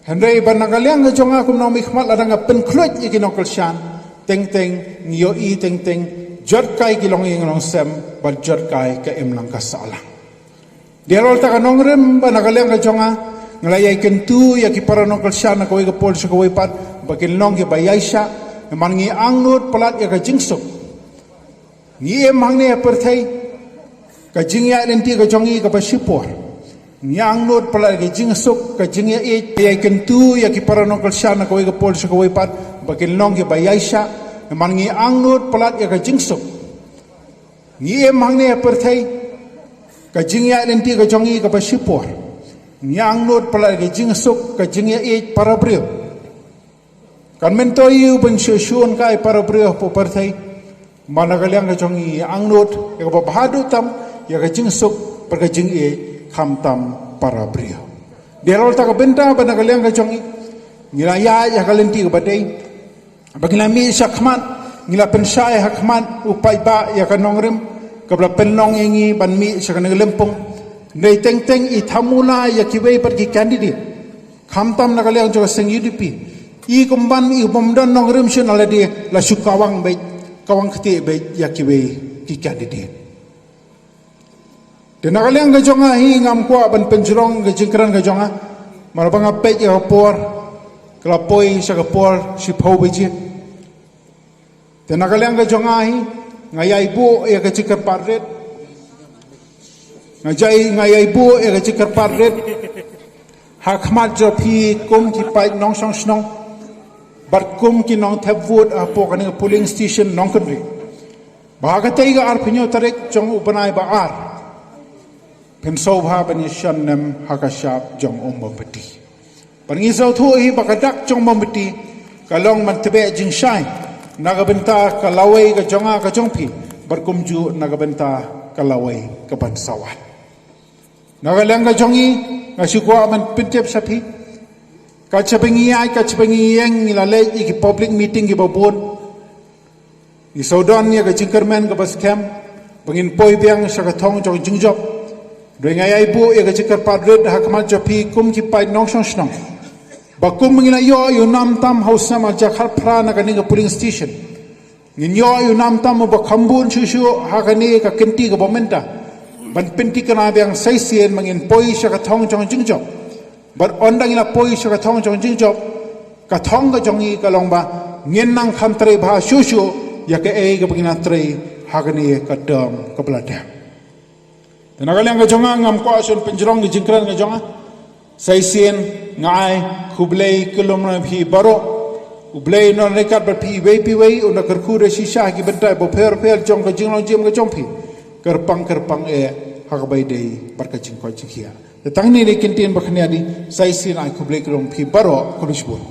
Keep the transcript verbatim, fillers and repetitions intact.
Hynrei ba na ka liang ka jong nga kum u nongmihkhmat, lada nga pynkhluit ïa ki nongkyrshan, teng teng ngi ïohi teng teng jot kai ki longïing longsem bad jot kai ka imlang ka sahlang. Dei halor kata ka nongrim ba na ka liang ka jong nga nga la ïai kyntu ïa ki para nongkyrshan na kawei ka por sha kawei pat ba kin long kiba ïaishah, namar ngi angnud palat ïa ka jingsuk. Ngi im hangne ha pyrthei, ka jingïaid lynti ka jong ngi kaba shipor. Ngi angnud palat ïa ka jingsuk, ka jingïaieit, ïai kyntu ïa ki para nongkyrshan na kawei ka por sha kawei pat ba kin long kiba ïaishah, namar ngi angnud palat ïa ka jingsuk. Ngi im hangne ha pyrthei, ka jingïaid lynti ka jong ngi kaba shipor. Ngi angnud palat ïa ka jingsuk, ka jingïaieit para briew. Kan myntoi ïa u ban shu shun kai para briew hapoh pyrthei. Namar na ka liang ka jong ngi angnud ïa kaba bha haduh tam ïa ka jingsuk bad ka jingïaieit, khamtam para briew. Dei halor kata ka bynta ba na ka liang ka jong ngi ngi la ïaid ïa ka lynti kaba dei, ba ngi la mih shakhmat, ngi la pynshai ha khmat u paidbah ïa ka nongrim kaba la pynlong ïa ngi ban mih sha kane ka lympung. Hynrei teng teng i thamula ïa kiwei pat ki candidate, khamtam na ka liang jong ka seng U D P. I kum ban i bym don nongrim shuh na lade, la shu kawang beit, kawang ktieh beit ïa kiwei ki candidate. Te na ka liang ka jong nga hi ngam kwah ban pynjrong ka jingkren ka jong nga, namar ba nga peit ïa ka por, ka la poi sha ka por shiphew baje. Te na ka liang ka jong nga hi nga ïai buh ïa ka jingkyrpad rit. Nga jai, nga ïai buh ïa ka jingkyrpad rit ha khmat jong phi kum ki paid nongshong shnong bad kum ki nongthep vote hapoh kane ka polling station Nongkynrih, ba ha katei ka arphew hynñiew tarik jong u bnai ba ar, phin sngewbha ban ïashem nem ha ka shap jong u Mombati. Bad ngi sngewthuh hi ba ka dak jong u Mombati ka long ban tbeh jingshai na ka bynta ka lawei ka jong nga ka jong phi, bad kumjuh na ka bynta ka lawei ka ban sa wan. Na ka liang ka jong ngi, nga shu kwah ban pyntip sha phi, kat shaba ngi ïaid, kat shaba ngi ïeng, ngi la leit ïa ki public meeting kiba bun. Ngi sngewdon ïa ka jingkyrmen kaba skhem ba ngin poi biang sha ka thong jong jingjop. Hynrei nga ïai buh ïa ka jingkyrpad rit ha khmat jong phi kum ki paid nongshong shnong, ba kum ba ngi la ïoh ïa u nam tam ha u snem ar hajar khatphra na kane ka polling station, ngin ïoh ïa u nam tam uba kham bun shuh shuh ha kane ka kynti kaba mynta, ban pynthikna biang sa shisien ba ngin poi sha ka thong jong jingjop. Bad ynda ngi la poi sha ka thong jong jingjop, ka thong ka jong ngi ka long ba ngin nang kham trei bha shuh shuh ïa kaei kaba ngi la trei ha kane ka term kaba la dep. Te na ka liang ka jong nga, ngam kwah shuh ban pynjrong ka jingkren ka jong nga. Sa shisien nga ai khublei kyllum na phi baroh. U Blei un nang ryngkat bad phi iwei pa iwei, un nang kyrkhu da shisha ha ki bynta bapher bapher jong ka jinglong jingim ka jong phi. Kyrpang kyrpang eh ha kaba ïadei bad ka jingkoit jingkhiah. Te tang kine ki kyntien ba khyndiat, sa shisien ai khublei kyllum phi baroh, khublei shibun.